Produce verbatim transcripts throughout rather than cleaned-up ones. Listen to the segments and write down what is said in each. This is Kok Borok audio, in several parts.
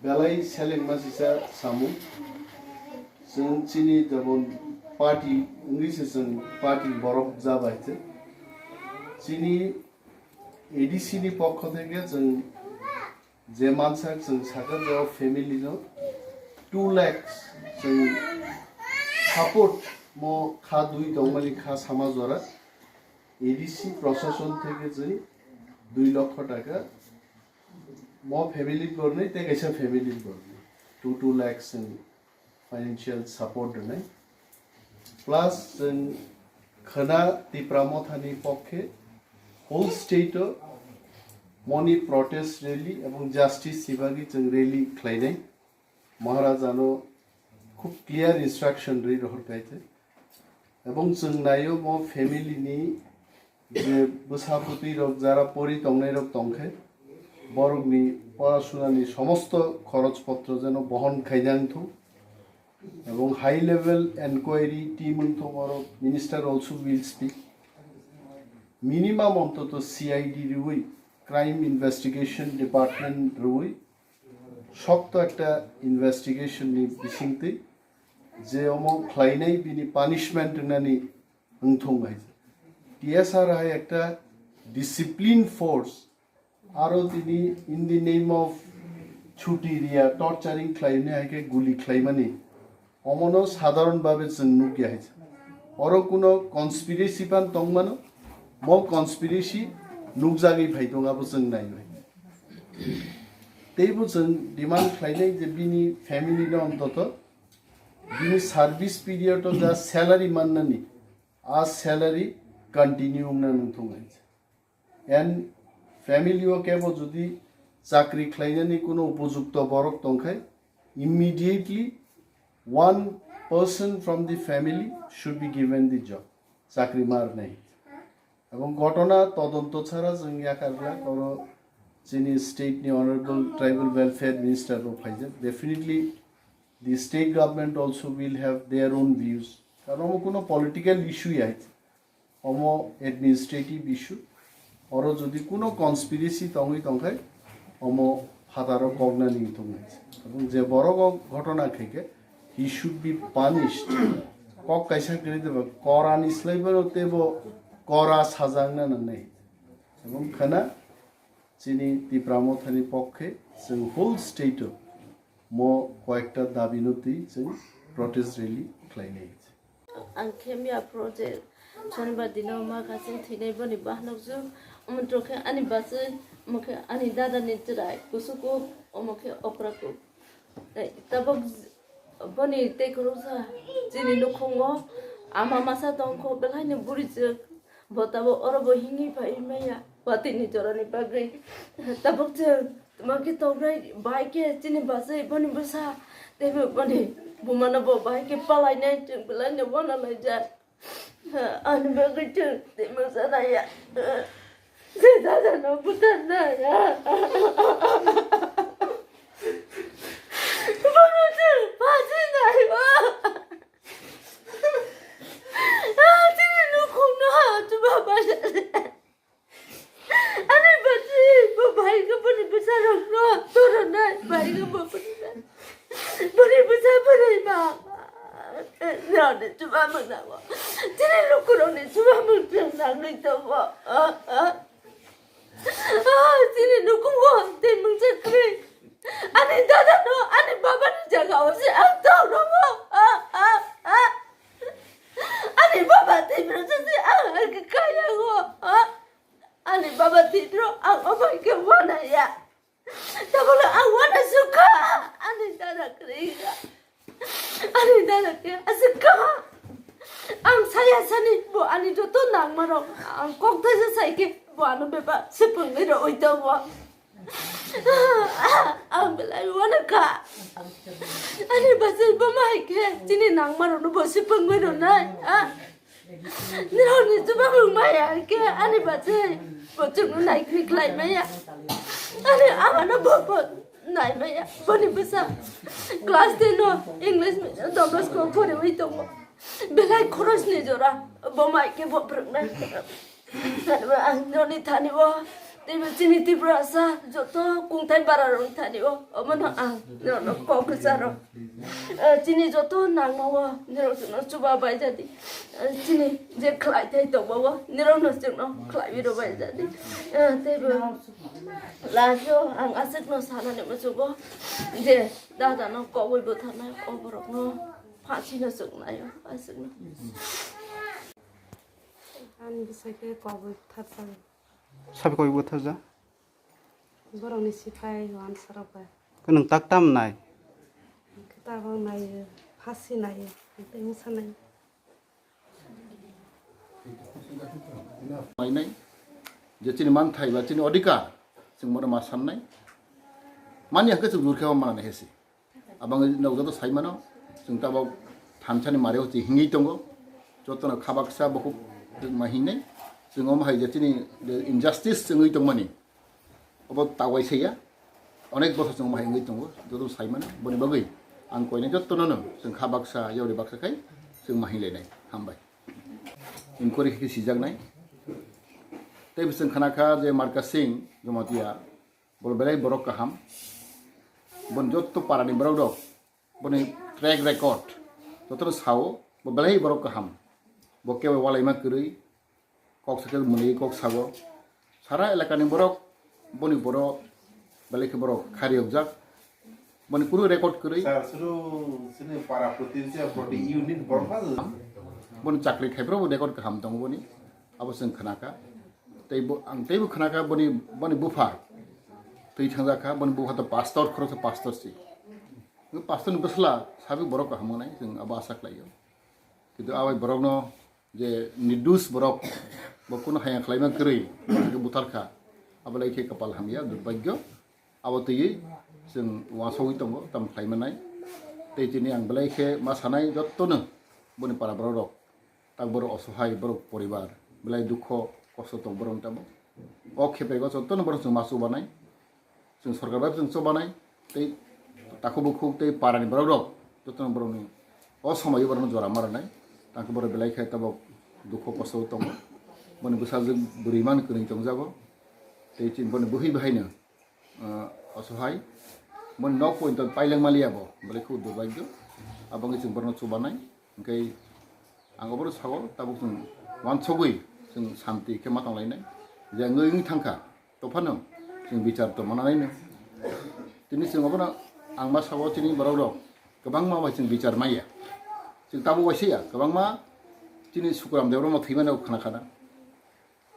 Belai selengma sisa samung. Chwng chini jemon party wngwi se chwng party borok jabai se. Chini A D C ni pokho theke chwng je mansa chwng sakha je o family no two lakhs chwng support mo kha dui tongmani kha sama jora. A D C proshashon theke chwng dui lokho taka mo family bornwi tei kaisa family bornwi two two lakhs chwng financial support rwnai. Plus chwng khwna Tipra Mothani pokhe whole state o moni protest rally ebong justice ni bagwi chwng rally khlainai. Maharajano khub clear instruction rwi rohor khaite. Ebong chwng naio mo family ni je bwsa bwtwi rok jara pori tongnai rok tongkhe borokni porasuna ni somosto khoroch potro jeno bohon khainang thung. Ebong high level enquiry team wng thung oro minister also will speak. Minimum ontoto C I D rwi crime investigation department rwi shokto ekta investigation ni bisingtwi je omo khlainai bini punishment wngnani wngthung hai. T S R hai ekta discipline force aro tini in the name of chuti riya torturing khlaimani hai khe guli khlaimani omono sadharon bhabe chwng nukya hai. Oro kuno conspiracy phan tongmano, mo conspiracy nukjagwi phai tong abo chwng naiwi. Teibo chwng demand khlainai je bini family no ontoto bini service period o ja salary mannani a salary continue wngna nangthung hai. And family o kebo jodi chakri khlainani kuno upojukto borok tongkhai, immediately one person from the family should be given the job. Chakri ma rwnai. Ebong ghotona todonto chara chwng yakar glak oro chini state ni honorable tribal welfare minister rok phaijak. Definitely the state government also will have their own views. Karon omo kuno political issue ya. Omo administrative issue. Oro jodi kuno conspiracy tongwi tongkhai, omo phataro koknani wngthung hai. Ebong je borok o ghotona khaikhe, he should be punished. Kok kaisa kwrwi tebo, korani slai bono tebo kora sajangna nangnai. Ebong khana chini Tipra Mothani pokhe chwng whole state o mo koyekta dabi no twi chwng protest rally khlainai. Ang khe miya project Shonibar dino ma kasing thwinai boni bahanok jwk. Omo tro khe ani bachwi, omo khe ani dada ni chwrai kusu kuk, omo khe okra kuk. Tei tabok boni tei kwrwngsa chini nukhungo ama masa tongkho belai ni buri jwk. Bo tabok oro bo himwi phai maya watwi ni jora ni bagwi. Tabok chwng tamo khe tongnai bai khe chini bachwi boni bwsa tei bo boni buma no bo bai khe palai nai chwng belai no wana laijak. Ani bagwi chwng tei bwsa nai ya. Je dada no buthar nai ya. Bono chwng phaji nai o. Chini nukhung no ha chuba bai. Ani bati bo bai khe boni bwsa rok no toro nai bai khe bo boni nai. Boni bwsa bwrwi ba. Rok ni chuba mung nango. Chini luku rok ni chuba mung chwng nangwi tongo. Chini nukhungo tei mungsa kwrwi. Ani dada no ani baba ni jaga o se ang tong rongo. Ani baba tei bro se ang ang kaya go. Ani baba tei bro ang obai ke wana ya. Tabole ang wana suka. Ani dada kriga. Ani dada ke asika. Ang saya sani bo ani joto nangmarok ang kok thaisa sai ke Bo ano bebak se pwngwi rwui tongo. Ang belai uanw kha. Ani bachai bo ma hai khe chini nangma rokno bo se pwngwi rwnai. Ah. Nirokni chubabu maya khe ani bachai bo chwngno naikri khlai maya. Ani amano bo bo nai maya. Boni bwsa class ten o English medium Don Bosco o poriwi tongo. Belai khorosni jora bo mai khe bo phwrwngnai. Ang noni thani o teibo chini Tiprasa joto kungthai bara rokni thani o omono ang norokno kok kwcharo. Eh, chini joto nangma o norok chwngno chuba bai jadi. Eh, chini je khlai thai tongma o norokno chwngno khlaiwi rw bai jadi. Eh, teibo last o ang aswkno sanani muchugo je dada no kogwi bwtharnai o borokno phasino chwknai o aswkno. Ani bwsai khe kogwi bwtharjak. Sabi kogwi bwtharjak? Borokni siphai wansarok bai. Khe nwng tak tam nai? Khe tabang naiyo, phasi naiyo, tei wngsa nai. Mainai, je chini manthai ba chini odhikar, chwng bono ma sannai. Mani hwnkhe chwng jurkhe manani hesi. Abang nok joto sai mano, chwng tabok thansani mari hoti hingwi tongo. Jotono khabaksa bokhuk ma hingnai. Chwng omo hai je chini je injustice chwngwi tongmani. Obo tawai saiya. Onek boso chwng omo hai wngwi tongo. Joto sai mano. Boni bagwi ang koinai jotono no chwng khabaksa yauri baksa khai chwng ma hinlainai. Hambai. Inquiry khe sijaknai. Tei bising khana kha je Marka Singh Jamatia. Bo belai borok kaham. Boni jotto parani borok rok, boni track record, jotono sao, bo belai borok kaham. Bo kebo walaima kwrwi, kok sakhe mwnwi kok sago. Sara elakani borok, boni borok, belai khe borok khariyokjak. Boni kunu record kwrwi. Sir, suru sini para protinsi, proti unit borok ma. Boni chakri khai borok record kaham tongo boni. Abo chwng khnakha. Tei bo, ang teibo khnakha boni, boni bupha twi thangjak kha, boni bupha to pastor, khoroksa pastor si. Pastor ni bwsla sabi borok kaham wngnai, chwng abo asa khlaio. Kintu abai borokno je nirdosh borok, bo kunu haya khlaima kwrwi, bo khe buthar kha. Abo lai khe kapal hamya, durbhagyo. Abo twiwi chwng uansugwi tongo, tamo khlai manai. Tei tini ang belai khe ma sanai, jottono boni para borok rok, tak borok osohai, borok poribar, belai dukho, kosto tong borok tamo. O khepe go jottono borok chwng ma chubanai, chwng sorkar bai chwng chubanai, tei takhuk bukhuk tei parani borok rok jottono borokni o somoio borokno jora ma rwnai. Tangkhe borok belai khe tabok dukho kosto tongo. Boni bwsajwk bwrwi man kwrwi tongjago, tei chini boni bwhwi bahaino ah, osohai. Boni nok pointo paileng maliya bo, belai khub durbhagyo. Abo wngwi chwng borokno chubanai. Hwnkhe ang obono sao, tabuk chwng uansugwi chwng santi khe ma tonglainai. Je wngwi wngwi thangkha, tophano chwng bichar tongma nanaino. Tini chwng obono ang ma sao, chini borok rok kwbangma bai chwng bichar maya. Chwng tabuk waisa ya, kwbangma chini Sukuram Debbarma thwimani khnakha na.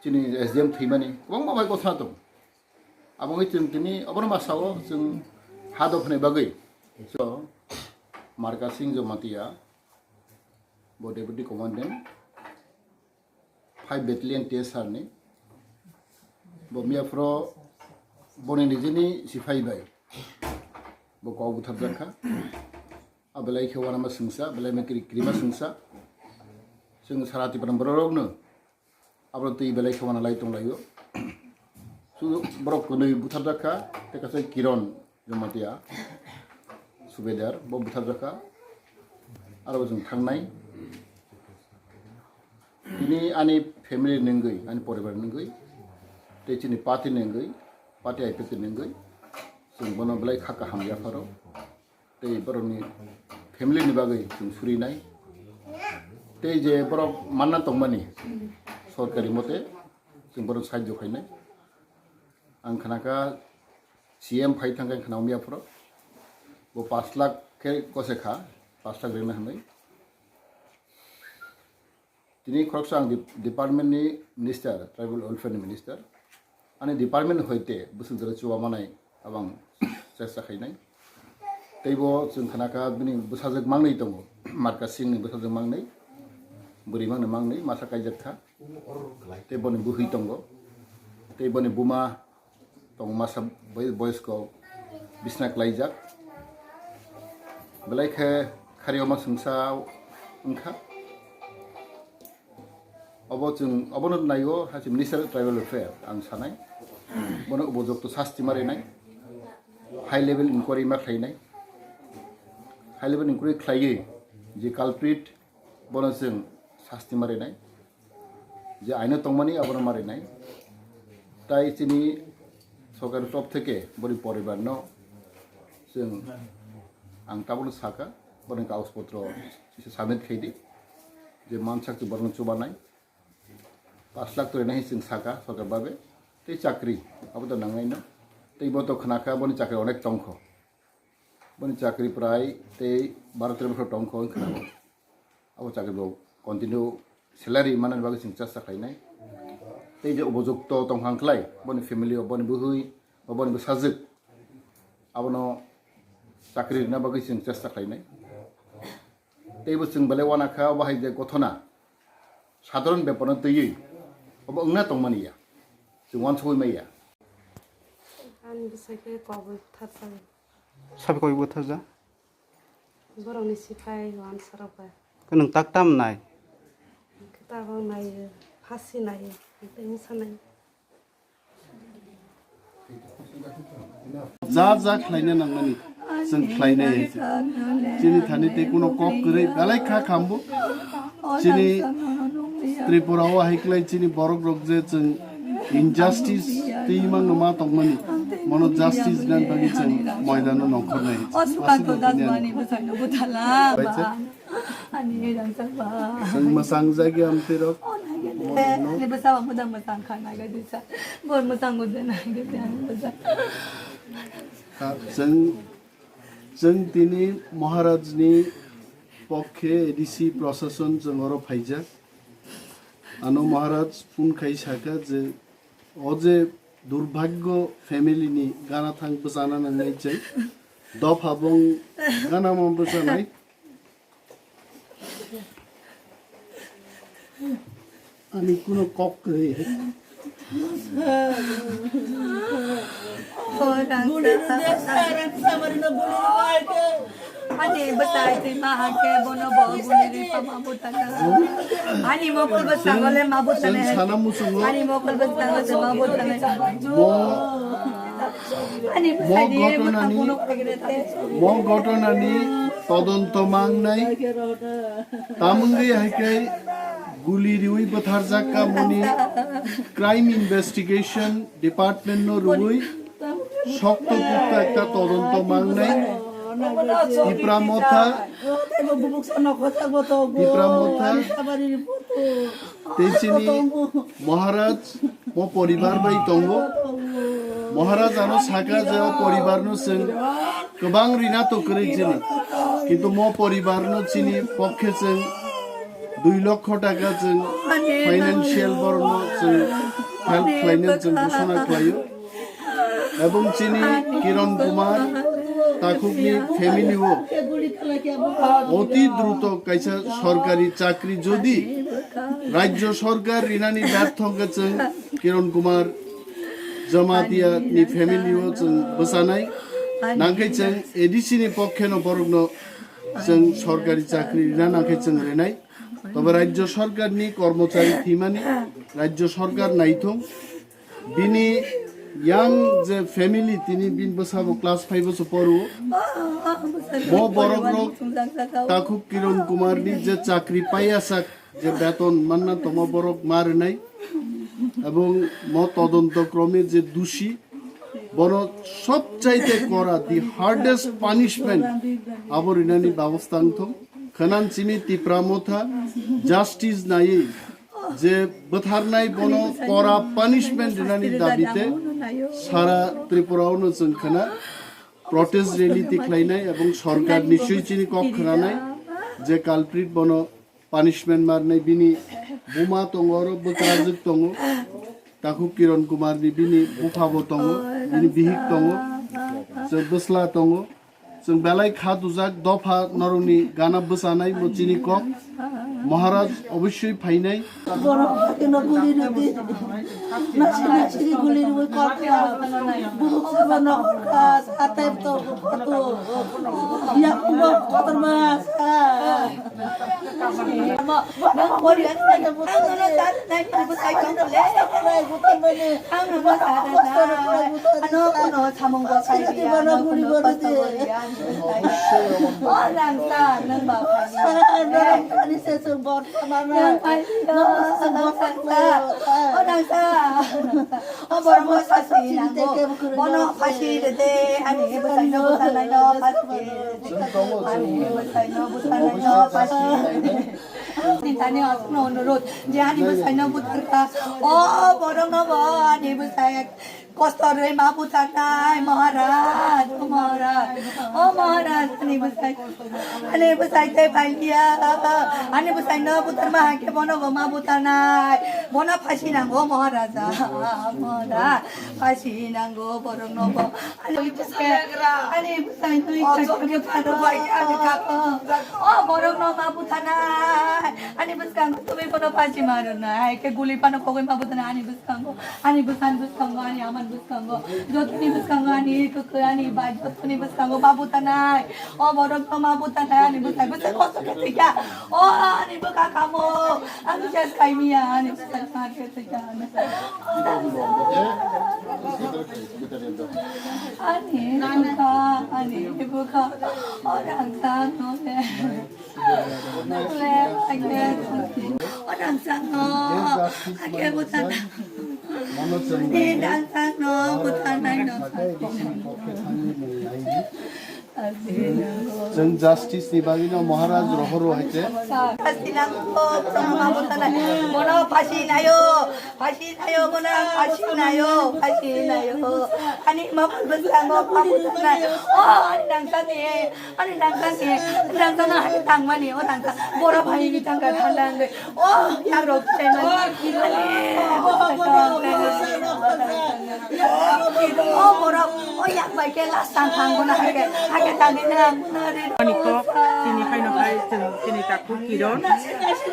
Chini S D M thwimani kwbangma bai gotha tong. Abo wngwi chwng tini obono ma sao chwng ha dopha ni bagwi. So, Marka Singh Jamatia, bo Deputy Commandant, five Battalion T S R ni, bo miyaphoro boni nijini siphai bai bo kok butharjak kha. A belai khe uanama swngsa, belai ma kri-, krima swngsa. Chwng sara Tipra borok rokno abo twi belai khe uana lai tonglaio. Su borok kwnwi butharjak kha, tei kaisa Kiron Jamatia, Subedar, bo butharjak kha. Aro chwng thangnai. Tini ani family ni wngwi, ani poribar ni wngwi, tei chini party ni wngwi, party I P F T ni wngwi, chwng bono belai kha kaham yapharo. Tei borokni family ni bagwi chwng surinai. Tei je borok manna tongmani sorkari mote chwng borok sahajyo khainai. Ang khnakha C M phai thangkha khna miyaphoro. Bo pash lakh khe kose kha, pash lakh rwna hwnwi. Tini khoroksa ang dep-, department ni minister, tribal welfare ni minister. Ani department hoite bwswk jora chuba manai abang chesta khainai. Teibo chwng khnakha bini bwsajwk mangnwi tongo, Marka Singh ni bwsajwk mangnwi, bwrwi mangni mangnwi, masa kaijak kha. Tei boni bwhwi tongo. Tei boni buma tong masa bai-, boyos ko bisna klaijak. Belai khe kharioma sengsa wngkha. Obo chwng, obono naio, ha chwng Minister Tribal Welfare ang sanai. Bono upojukto sasti ma rinai. High level inquiry ma khlainai. High level inquiry khlaiwi je culprit, bono chwng sasti ma rinai. Je aino tongmani abono ma rinai. Tai chini sorkar top theke boni poribarno chwng, ang tabono saka, boni kagoz potro submit khaidi. Je mansak chwng borokno chubanai. Pash lakh to rinai chwng saka sorkar babe. Tei chakri, abo to nangnaino. Tei bo to khnakha boni chakri onek tongkho. Boni chakri prai tei baro tero bosor tongkho wng khna. Abo chakri bo continue salary manani bagwi chwng chesta khlainai. Tei je upojukto tongphang khlai, boni family o, boni bwhwi, o boni bwsajwk, abono chakri rwna bagwi chwng chesta khlainai. Tei bo chwng belai uanakha, obo hai je gothona, sadharon bepar no twiwi, obo wngna tongmani ya, chwng uansugwi maya. Ani bwsai khe kobwi bwtharjak. Sabi kobwi bwtharjak? Borokni siphai wansarok bai. Khe nwng tak tam nai? Khe tabok naiyo, phasi naiyo, tei wngsa naiyo. Ja ja khlaina nangmani, chwng khlainai hai se. Chini thani tei kuno kok kwrwi belai kha khambo. Chini Tripura o hai klai chini borok rok je chwng injustice twi mangno ma tongmani, mono justice rwna bagwi chwng moidano nongkhornai hai se. O Sukanto Das bani bwsakno buthala. Bai se. Ani rangchak ba. Chwng mwsang jagwi amtwi rok. O nai gede. Ni bwsa ba mudang mwsang kha nai gede cha. Bor mwsang gede nai gede ani bwsa. Chwng, chwng tini Maharaj ni pokhe A D C prosason chwng oro phaijak. Ano Maharaj phone khai saka je o je durbhagyo family ni gana thang bwchana nangnai chwng dopha bong gana ma bwchanai. Ani kuno kok kwrwi. Ani bwsai twi ma hakhe bono bo guli ri pama butana. Ani mokol bwskango le ma butana. Chwng sana muchungo. Ani mokol bwskango se ma butana. Bo Ani mo bwsai di ri gotona ni, butana. Mo gotona ni todonto mangnai. Tamungwi hai khe guli riwi bwtharjak ka moni crime investigation department no rwi sokto pukta ekta todonto mangnai. Tipra Motha, Tipra Motha, tei chini Maharaj, mo poribar bai tongo. Maharaj ano saka je o poribar no chwng kwbang rina to kwrwi chini. Kintu mo poribar no chini pokhe chwng dui lokho taka chwng financial borno chwng help khlaina chwng ghosona khlaio. Ebong chini Kiran Kumar Takhukni family o oti druto kaisa sorkari chakri jodi rajyo sorkar rinani bertho wngkha chwng Kiran Kumar Jamatia ni family o chwng bwchanai. Nangkhe chwng A D C ni pokhe no borok no chwng sorkari chakri rina nangkhe chwng rinai. Tobe rajyo sorkar ni kormochari thwimani rajyo sorkar naithung. Bini yang je family tini bini bwsabo class five o se poru. Bo borok rok takhuk Kiran Kumar ni je chakri paiya sak je beton manna tongma borok ma rwnai. Ebong mo todonto krome je dushi bono sobchaite kora the hardest punishment abo rinani babosta wngthok. Khwnang chini Tipra Motha justice naiwi je bwtharnai bono kora punishment rinani dabite sara Tripura o no chwng khwna protest rally tikhlainai ebong sorkar ni sui chini kok khwnanai je culprit bono punishment marnai bini buma tongo oro bwkrajwk tongo takhuk Kiran Kumar ni bini bupha bo tongo bini bihik tongo je bwsla tongo. Chwng belai kha dujak dopha norokni gana bwchanai bo chini kok. Maharaj obossoi phainai. Borok hakhe no guli rwdi. Nasiri nasiri guli rwi kol kha. Buhuk sabo nokol kha. Satem to koto. Yak umor kotor ma sa. Ang nono sa nai ni bwsai tong le. Ang nono sa da na. Ano kono samung bwsai dia, ano kono kosto bo dia. O rangsa, nang ba phai. Nang phai. O rangsa. O borok no phasi nango. Bono phasi rede, ani bwsai no bwsai no phasi. Ani bwsai no bwsai no phasi. Ani tani asno onurod, je ani bwsai no butar kha. O borok no bo ani bwsai kosto rwi ma butar nai, Maharaj, o Maharaj, o Maharaj, ani bwsai. Ani bwsai tei pai liya. Ani bwsai no butar ma hake bono bo ma butar nai. Bono phasi nango Maharaja. Maharaja. Phasi nango borok no bo. Ani bwsai, ani bwsai no ikha khe butar. O borok no ma butar nai. Ani bwskango tumi bono phasi ma rw nai. Ke guli pano kogoi ma butar nai. Ani bwskango. Ani bwsani bwskango, ani amani bwskango, jotoni bwskango, ani kwkwi, ani bai, jotoni bwskango ma butanai. O borok no ma butanai, ani bwsai, bwsai kosto khe thwikha. O ani bwkha kamo, ani ches kaimiya, ani bwsai ma khe thwikha. Ani bwkha, ani bwkha, o rangsa no le. Chwng justice ni bagwi no Maharaj rohor ro hai khe. Bono phasi nayo, phasi nayo, bono phasi nayo, phasi nayo. Ani mama bwskango pabu tanai. O ani nangsa ni. Ani rangsa se, rangsa no hai tangmani, o rangsa, borok hai ni tangka thanda hwnkhe, o yak rok khlaimani, ani, o borok, o yak bai khe last tang thang bono hai khe, hai khe tangwi nang, nari. Ani kok, tini haino hai chwng, tini takhuk Kiron,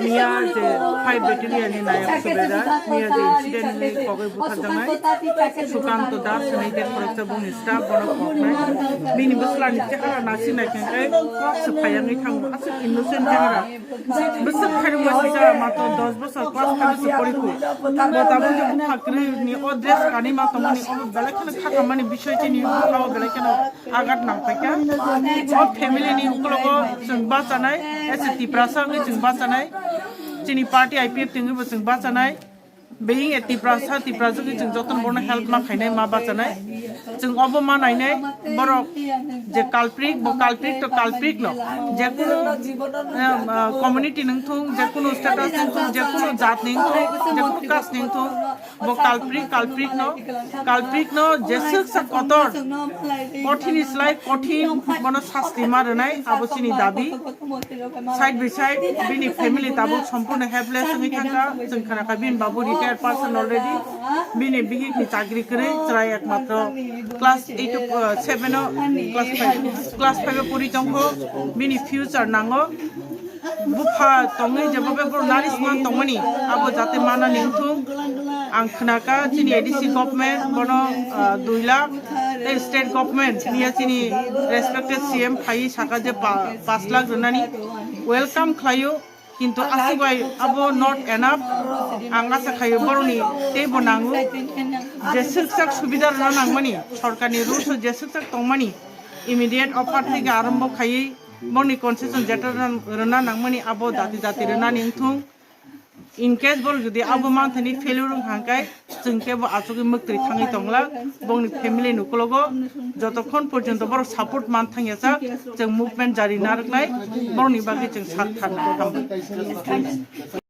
miya je five battalion ni nayok subedar, miya je incident ni kogwi butharjaknai, Sukanto Das hinwi tei khoroksa bongni staff bono koknai. Bini bwsla ni chehara nasinai khe kok se phai wngwi thango, aswk innocent chehara. Bwswk khairokma sijak, matro dos bosor class five se porikhu. Bo tabuk je bupha kwrwi ni o dress kanwi ma tongmani, obo belai kheno kha kamani bisoi chini bupha o belai kheno agat nang paikha. O family ni ukologo chwng bachanai, as a Tiprasa wngwi chwng bachanai. Chini party I P F T wngwi bo chwng bachanai. Being a Tiprasa, Tiprasa wngwi chwng jotono bono help ma khainai, ma bachanai. Chwng obo ma nainai, borok je culprit, bo culprit to culprit no. Jekunu, em, ah, community ni wngthung, jekunu status ni wngthung, jekunu jat ni wngthung, jekunu caste ni wngthung, bo culprit, culprit no, culprit no jeswk sa kotor, kothin ni slai kothin bono sasti ma rwnai, abo chini dabi. Side by side bini family tabuk sompurno helpless wngwi thangkha. Chwng khanakha bini babu retired person already. Bini bihik ni chakri kwrwi, chwrai ekmatro class eight o, uh, seven o, class five, class five o puri tongkho. Bini future nango. Bupha tongwi jebobe boro nourishment tongmani, abo jate manani wngthung. Ang khnakha chini A D C government bono, uh, dui lakh, tei state government miya chini respected C M phaiwi sakha je pa-, panch lakh rwnani. Welcome khlaio, kintu aswk bai abo not enough. Ang asa khaio borokni teibo nango, jeswk sak subida rwna nangmani, sorkarni rules o jeswk sak tongmani, immediate offer theke arombo khaiwi borokni concession jeta rwna, rwna nangmani abo jati jati rwnani wngthung. In case borok jodi abo manthani failure wngkha hwnkhe, chwng kebo achugwi mwktwi thangwi tongla, bongni family ni ukologo jotokhon porjonto borok support man thangya sak, chwng movement jari narwknai, borokni bagwi chwng sak tharnai. Hambai.